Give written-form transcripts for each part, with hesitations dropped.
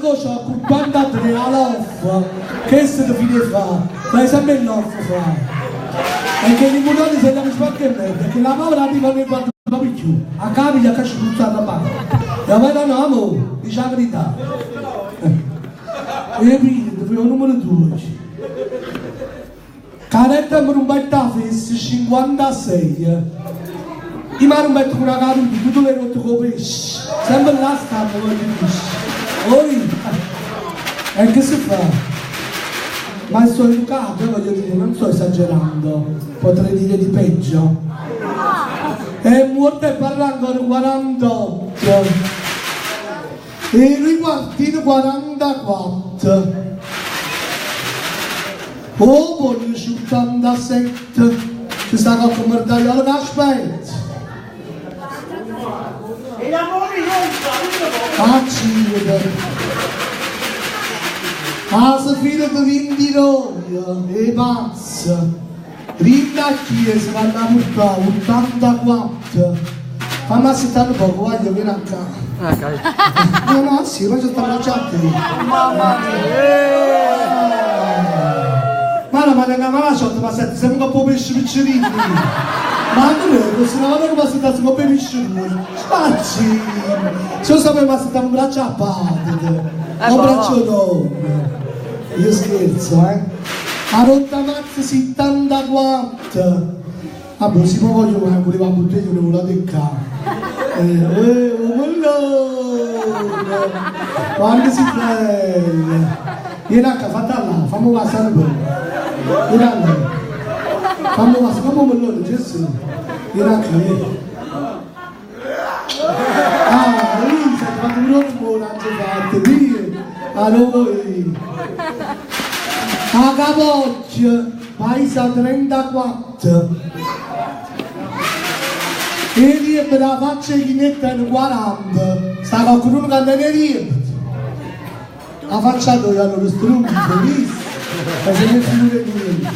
Che c'ho 53 alla off, che se ti fine fa? Fai sempre l'off fa. E che limonate sei la sporca e merda, che la mamma la dico che quando proprio più, a capita che ci buttata mano. E poi no, amore, dice la verità. E quindi, il numero 2. Caretta mi rumbetta fesse 56. Io mi rumbetto con una caduta, tutto le rotte con pesce. Sempre là stanno con il pesce. Oi, e che si fa? Ma sono educato, voglio dire, non sto esagerando, potrei dire di peggio. È morto e parla ancora 48. E lui quartino 44. Oh, voglio 87. Ci sta qualche merdaiola che aspetta. E la moglie non Accide. Ah, se fino di 29, e pazza. Rinda a chiesa vanno a portare 84. Fammi aspettare un poco, voglio vieni a casa. No, no, sì, ma c'è sta già te. Mamma mia! Ma no, ma ne ma la sotto, ma senti, sembra un po' pesce piccerino. Ma non è così, una volta che mi sentito un po' pesce Spacci! Se lo sapevo, ma sentavo un braccio a padre, un braccio donna. Io scherzo, eh. A rotta mazza 74. Ah, boh, si può voglio ma voleva buttare io ne volevo di qua. Oh, mellone! Quando si bella! Vieni a fatta là, fammi passare un po'. Vieni a là. Fammi passare, fammi un mellone, Gesù. Vieni a qua, vieni. Ah, lì si è fatto un rumore, non c'è fatto, via. A noi. A capoccia, paesa 34. E riempie la faccia di chinetta in 40. Sta qualcuno che non ne riempie. La faccia dove hanno lo strumento, visto? Ma se ne figura niente.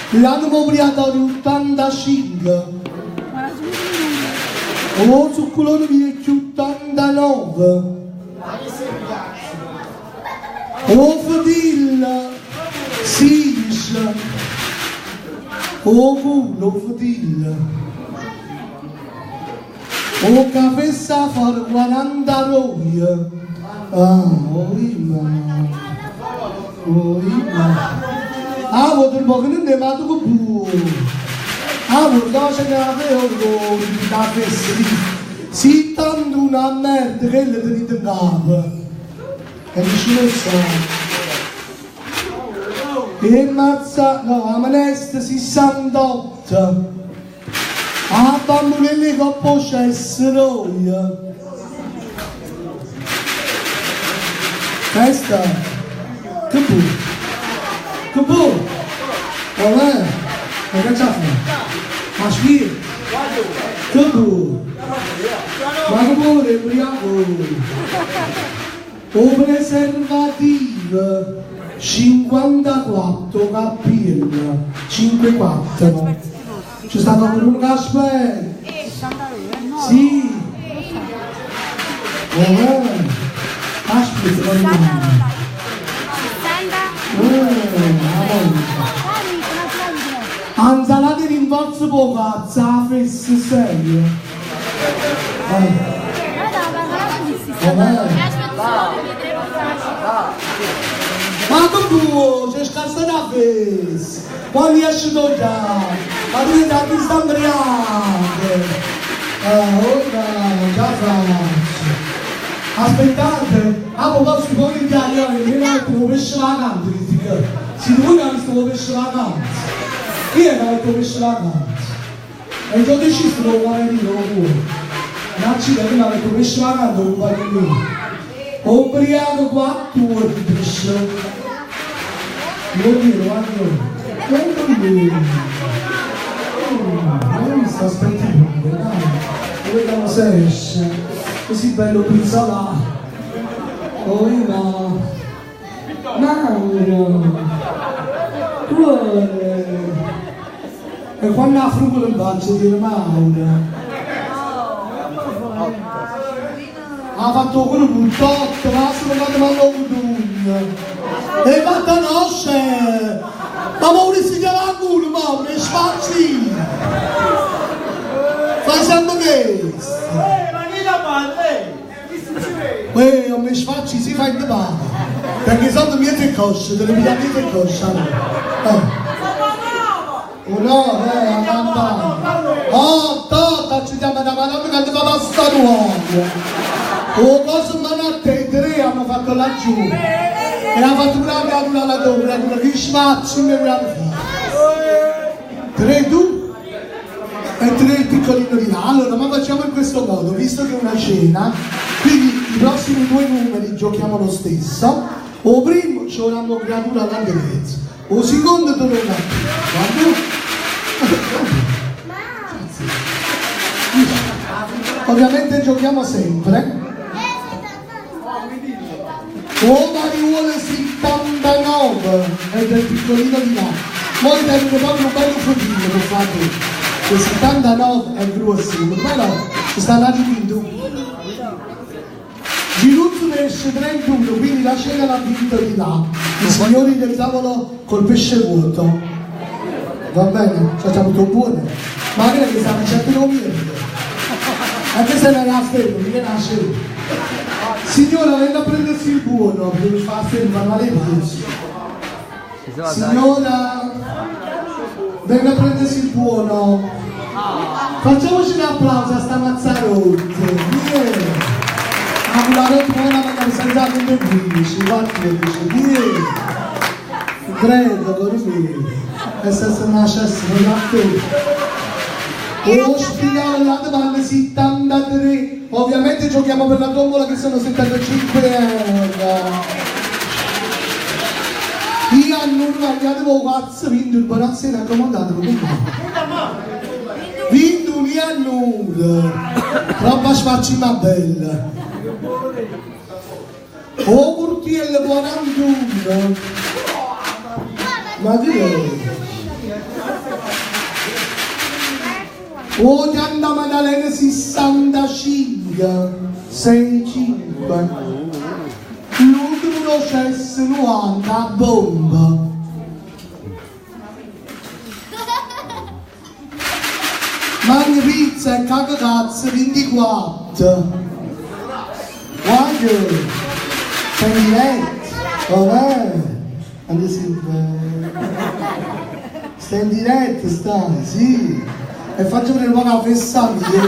L'hanno mobiliato di 85. O su quello vecchio 89. O Fadilla, 16. O culo, Fadilla. O caffè sa fare 49. Ah, oi ma. Oi ma. Ah, vuoi un po' che non è ma tu bu. Ah, vuoi che c'è la o la festa. Si tanto una merda che le tenete in capo. E nessuno sa. E mazza, no, la manestra 68. A bambulelli che può essere Festa. Che bu? Che bu? Vabbè, ma che c'ha fatto? Ma sfida. Che bu? Ma che pure, ubriaco. O preservativo 54 KPL 54. C'è stato pure un aspetta. Sì. Vabbè. Aspetta, Anzalate rinforzo poco, a fessa serio. Vabbè. Ma tu c'è scarsata la fessa. Quando esci da già, ma tu sei da chi sta imbriaco. Ora, già faccio. Aspettate, ah, ma posso poi in Italia, vieni un attimo, pesce vacante, che ti dico. Se tu non visto pesce vacante. Chi è che ha detto pesce vacante? E già deciso che lo vuole dire, lo vuole. Non ci che mi ha detto pesce vacante, lo vuole dire. Ubriaco 14. Io dico, guarda. Oh, mi sta aspettando, dai. Vediamo se esce. Così bello pizza là. Oh, ma. Mauro. Cuore. E quando la frugola in faccia dire Mauro. Ha fatto quello buttotto, ma sono te manno 'o cutugno. E fatta conoscere! Ma mo vulissi chiamà a culo, mo, me sfacci! Fai sempre chesto! Eh, ma chi la fa? Eh! Uè, non mi sfacci, si fa in male. Perché sono mie e cosce, te le pigliate mie e cosce. Allora. Oh no, la campana. Oh, Tata, ci chiama da Madonna che ti fa passare l'uomo. Oh, cosa mi hanno a te, tre hanno fatto laggiù. E hanno fatto pure la creatura la tua, creatura, che sfacci mi volete fare? Tre tu e tre il piccolino di là. Allora, ma facciamo in questo modo, visto che è una cena, quindi i prossimi due numeri giochiamo lo stesso. O primo c'è una creatura all'indirizzo, o secondo te lo guarda. Ovviamente giochiamo sempre. O mariuolo 79 è del piccolino di là. Voi tenete proprio un bello fotino per fare. Il 79 è grossissimo, però ci sta un attimo in due. Giruzzo ne esce 31, quindi la cena l'ha vinto di là. I signori del tavolo col pesce vuoto. Va bene? Ci facciamo tutto buono. Ma che che sta dicendo non niente. Anche se non è la stella, mica nasce. Signora, venga a prendersi il buono, perché fa la ferma, ma lei piace. Signora, venga a prendersi il buono. Facciamoci un applauso a sta Mazzarotti. Yeah. Ha una buona magari senza 15, 14, 10. Credo, così. E se se nascesse non la Ospitale la domanda 73. Ovviamente giochiamo per la tombola che sono 75 euro. Io non guardato cazzo vinto il buonasera raccomandato come Vinto un anno. Troppa sfaccima bella. O Curtiello 41. Ma che è? O Gianna Maddalena 65, 65. L'ultimo processo 90, bomba. Mangi pizza e caga cazzo 24. Guarda, sei in diretta, vabbè. Anche stai in diretta, stai, sì. E faccio vedere una festa mia.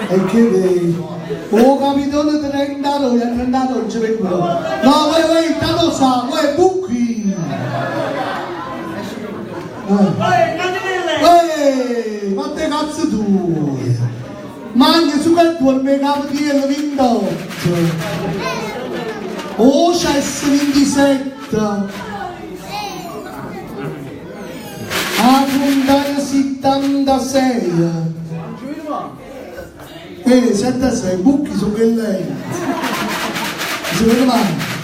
E che vedi? Oh capitone 39, 39 non ci vengo. No, vai, vai, tanto sa, vai, buchi. Ehi, ma te cazzo tu? Mangi su che tu il mio capo di 28. Oh, c'è 27. A puntata 76. 76, buchi su che lei. Si vede male.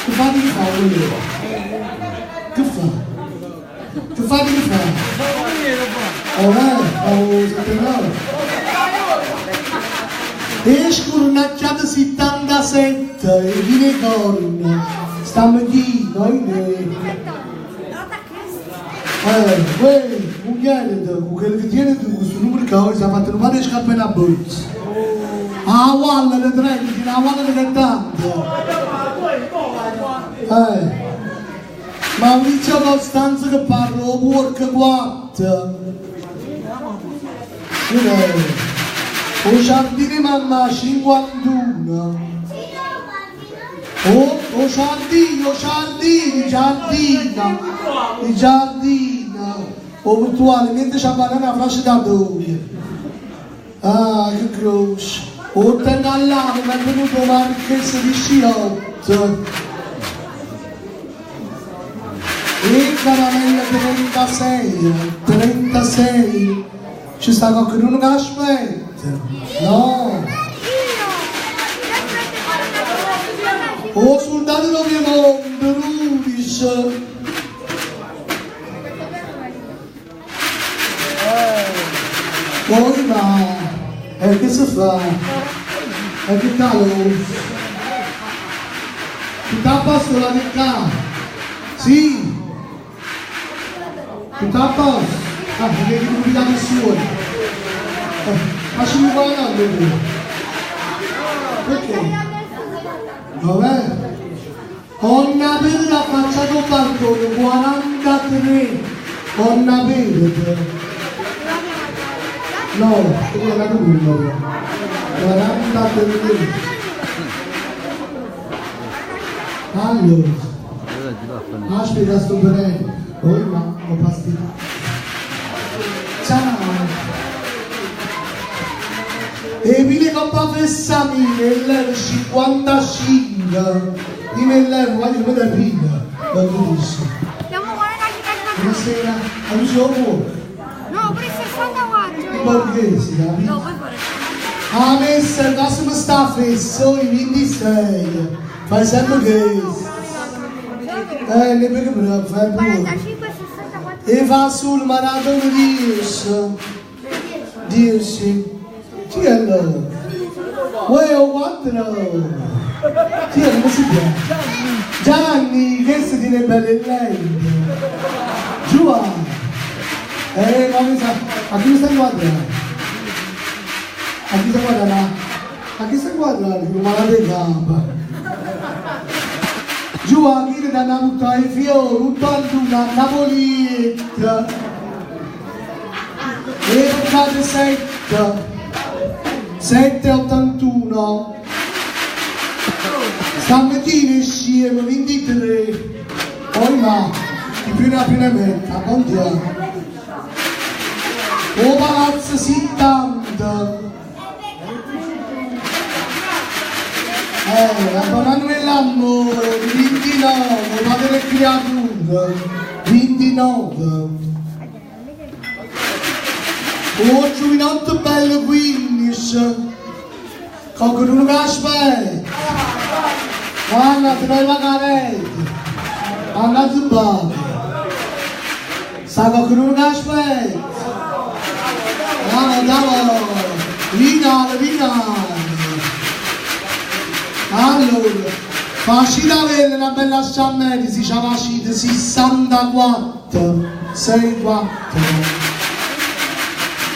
Che fa di fa quello? Che fa? Che fa di fa? Oh, oh, 79. Esco una chiave 77 e viene corno. Stamattina, noi ne. Uè, un quello che tiene tu, questo numero che ho, si è fatto un scarpe in abbozzo. Ah, guarda le 30, la guarda le 70. Maurizio Costanzo che parla, o porca 4. O giardino mamma 51. Oh, oh giardino, giardino, giardino, il giardino. O virtuale, mentre c'è banana frascia da dove. Ah, che croce. O tengo là, mi è venuto Marchese di Sciotto. E caramella 36, 36. Ci sta qualcuno che aspetta? No. O soldato del Piemonte, Rubis. Poi va, e che si fa? E che tal? Tutto a posto la verità? Sì? Tutto a posto? Ah, perché non mi dà nessuno. Facciamo guardare tu. Perché? Dov'è? Con una pera affacciato al balcone, 43. Con una pera. No, è una numero. 43. Allora, aspetta, sto bene. Poi ma ho pasticcato. Ciao. E vine coppa fessa mille 55. Di mille voglio vedere prima. Non ti dici. Buonasera, amici oh, No, pure 64. I borghesi, capito? No, voi fare. A messa, cosa mi sta fesso, i 26. Fai sempre che. Ne perché però fai pure. 45, 64. E fa sul maratona 10. 10. Chi è allora? Uè, ho 4. Chi è? Come si chiama? Gianni, che si tiene belle lei. Giovanni. Ma mi sa, a chi mi stai guardando? A chi stai guardando? A chi stai guardando? Malato di gamba. Giovanni, chi ti dà una buttata di fiori, 81 a Napolietta. E toccate 7. 7,81. Stamattina scemo 23. Poi ma, chi più ne ha più ne metta, contiamo. O palazzo 70. La buona nell'amore, 29, padre e creatura, 29. O giovinotto bello 15, con uno che aspetta. Guarda, ti noi vacarete. Andate in. Sta con uno che aspetta. Andiamo, andiamo. Vinale, vinale. Allora, facile avere una bella sciammetta, si chiama 64, 6, 4.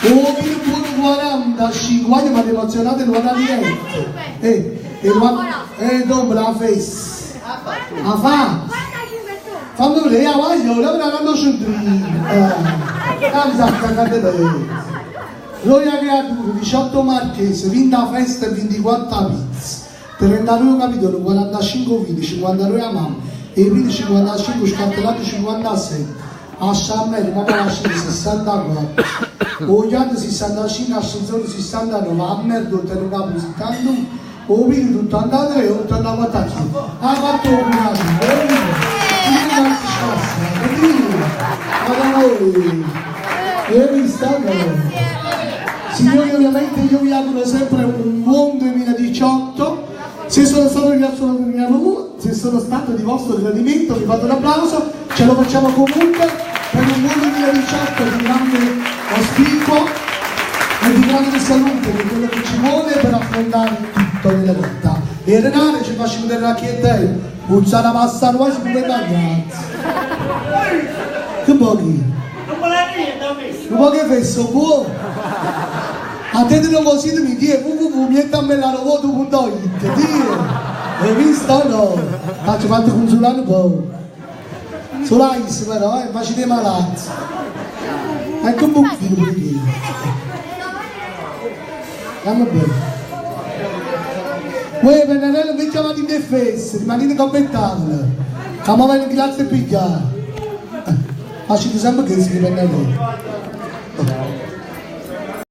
Oh, vino buono 45, guarda, ma emozionate il 47. E dopo la festa. La fa? 45 tu. Fammi vedere, voglio, la vedo centrino. Mi sa che Gloria creatura, 18 marchese, 20 a festa e 24 a pizza. 32 capitolo, 45 vini, 59 a mamma, e vini 55, scattelato 57. A Sciammere, ma la 64. Ogliato 65, ascensore 69, a merda 89, 71, o vini 83, 84. Ha fatto un anno, ma voi, hai visto? Signori, ovviamente io vi auguro sempre un buon 2018. Se sono stato di se sono stato di vostro gradimento, vi fate un applauso, ce lo facciamo comunque per un buon 2018 di grande auspicio e di grande salute, che è quello che ci vuole per affrontare tutto nella vita. E Renate ci faccio vedere la chiesa, puzzare la pasta quasi come ragazzi. Che pochi? Non me la niente, Un po' che fesso, buono. A te non così mi chiede www.miettamellanovoto.it Dio, hai visto o no? Faccio fatto consulare un po'. Solo ice però, facite malati. Ecco un pochino perché. Andiamo bene. Voi Pennarello vi chiamate in feste, rimanete come tavola. Come va in classe e pigliare. Facete sempre che si Pennarello.